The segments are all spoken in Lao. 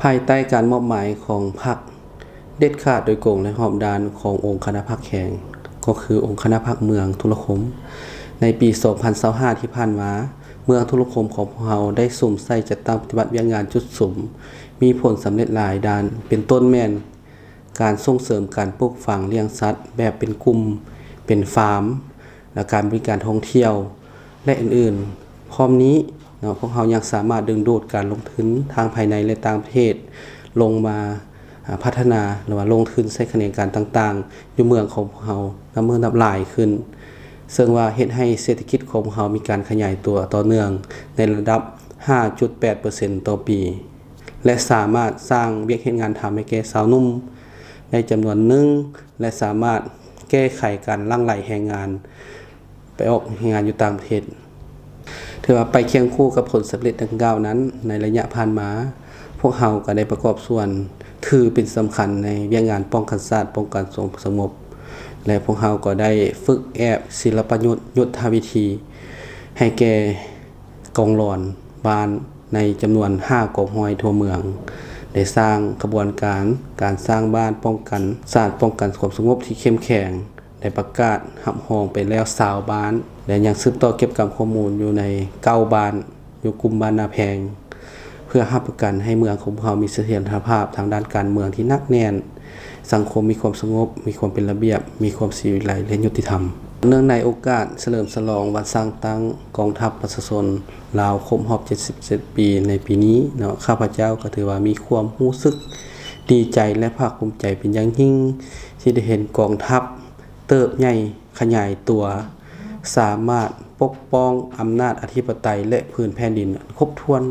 ພາຍໃຕ້ການມອບໝາຍຂອງພັກເດັດຂາດໂດຍກົງ ແລະ ຮອບດ້ານຂອງອົງຄະນະພັກແຂວງ ກໍຄືອົງຄະນະພັກເມືອງທຸລະຄົມ. ໃນປີສອງພັນຊາວຫ້າທີ່ຜ່ານມາ, ເມືອງທຸລະຄົມຂອງພວກເຮົາໄດ້ສຸມໃສ່ຈັດຕັ້ງປະຕິບັດວຽກງານຈຸດສຸມ ມີຜົນສຳເລັດຫຼາຍດ້ານ, ເປັນຕົ້ນແມ່ນ ການສົ່ງເສີມການປູກຝັງລ້ຽງສັດແບບເປັນກຸ່ມ, ເປັນຟາມ ແລະ ການບໍລິການທ່ອງທ່ຽວ ແລະ ອື່ນໆ. ພ້ອມນີ້ເນາະ, ພວກເຮົາຍັງສາມາດດຶງດູດການລົງທຶນທັງພາຍໃນ ແລະ ຕ່າງປະເທດ ລົງມາ ອາ ພັດທະນາ ຫຼືວ່າລົງທຶນໃສ່ຂະແໜງການຕ່າງໆ ຢູ່ເມືອງຂອງພວກເຮົານັບມື້ນັບຫຼາຍຂຶ້ນ, ເຊິ່ງວ່າເຮັດໃຫ້ເສດຖະກິດຂອງພວກເຮົາມີການຂະຫຍາຍຕົວຕໍ່ເນື່ອງໃນລະດັບຫ້າຈຸດແປດເປີເຊັນຕໍ່ປີ. ແລະ ສາມາດສ້າງວຽກເຮັດງານທຳໃຫ້ແກ່ຊາວໜຸ່ມໄດ້ຈຳນວນໜຶ່ງ ແລະ ສາມາດແກ້ໄຂການຫຼັ່ງໄຫຼແຮງງານໄປອອກແຮງງານຢູ່ຕ່າງປະເທດ. ຖືວ່າໄປຄຽງຄູ່ກັບຜົນສຳເລັດດັ່ງກ່າວນັ້ນ, ໃນໄລຍະຜ່ານມາ, ພວກເຮົາກໍໄດ້ປະກອບສ່ວນຖືເປັນສຳຄັນໃນວຽກງານປ້ອງກັນຊາດ, ປ້ອງກັນຄວາມສະຫງົບ ແລະ ພວກເຮົາກໍໄດ້ຝຶກແອບສິລະປະຍຸດຍຸດທະວິທີໃຫ້ແກ່ ກອງຫຼອນບ້ານໃນຈຳນວນຫ້າກອງຮ້ອຍທົ່ວເມືອງ, ໄດ້ສ້າງຂະບວນການ ການສ້າງບ້ານປ້ອງກັນຊາດ, ປ້ອງກັນຄວາມສະຫງົບທີ່ເຂັ້ມແຂງ, ໄດ້ປະກາດຮັບຮອງໄປແລ້ວຊາວບ້ານ ແລະ ຍັງສືບຕໍ່ເກັບກຳຂໍ້ມູນຢູ່ໃນເກົ້າບ້ານ ຢູ່ກຸ່ມບ້ານນາແພງ ເພື່ອຮັບປະກັນໃຫ້ເມືອງຂອງພວກເຮົາມີສະຖຽນລະພາບທາງດ້ານການເມືອງທີ່ໜັກແໜ້ນ, ສັງຄົມມີຄວາມສະຫງົບ, ມີຄວາມເປັນລະບຽບ, ມີຄວາມສີວິໄລ ແລະ ຍຸຕິທຳ. ເນື່ອງໃນໂອກາດສະເຫຼີມສະຫຼອງວັນສ້າງຕັ້ງກອງທັບປະຊາຊົນລາວຄົບຮອບເຈັດສິບເຈັດປີໃນປີນີ້ເນາະ, ຂ້າພະເຈົ້າກໍຖືວ່າມີຄວາມຮູ້ສຶກດີໃຈ ແລະ ພາກພູມໃຈເປັນຢ່າງຍິ່ງ ທີ່ໄດ້ເຫັນກອງທັບເຕີບໃຫຍ່ ຂະຫຍາຍຕົວ, ສາມາດປົກປ້ອງອຳນາດອະທິປະໄຕ ແລະ ພື້ນແຜ່ນດິນອັນຄົບຖ້ວນ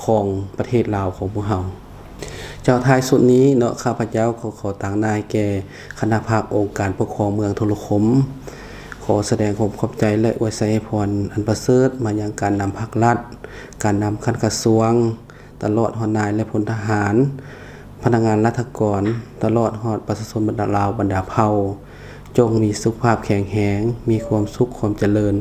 ຂອງປະເທດລາວຂອງພວກເຮົາ. ເຈົ້າ, ທ້າຍສຸດນີ້ເນາະ, ຂ້າພະເຈົ້າກໍຂໍຕາງໜ້າໃຫ້ແກ່ຄະນະພັກອົງການປົກຄອງເມືອງທຸລະຄົມ, ຂໍສະແດງຄວາມຂອບໃຈ ແລະ ອວຍໄຊໃຫ້ພອນອັນປະເສີດມາຍັງການນຳພັກລັດ, ການນຳຂັ້ນກະຊວງ, ຕະຫຼອດຮອດນາຍ ແລະ ພົນທະຫານ, ພະນັກງານລັດຖະກອນ, ຕະຫຼອດຮອດປະຊາຊົນບັນດາລາວບັນດາເຜົ່າ, ຈົ່ງມີສຸຂະພາບແຂງແຮງ, ມີຄວາມສຸກຄວາມຈະເລີນ,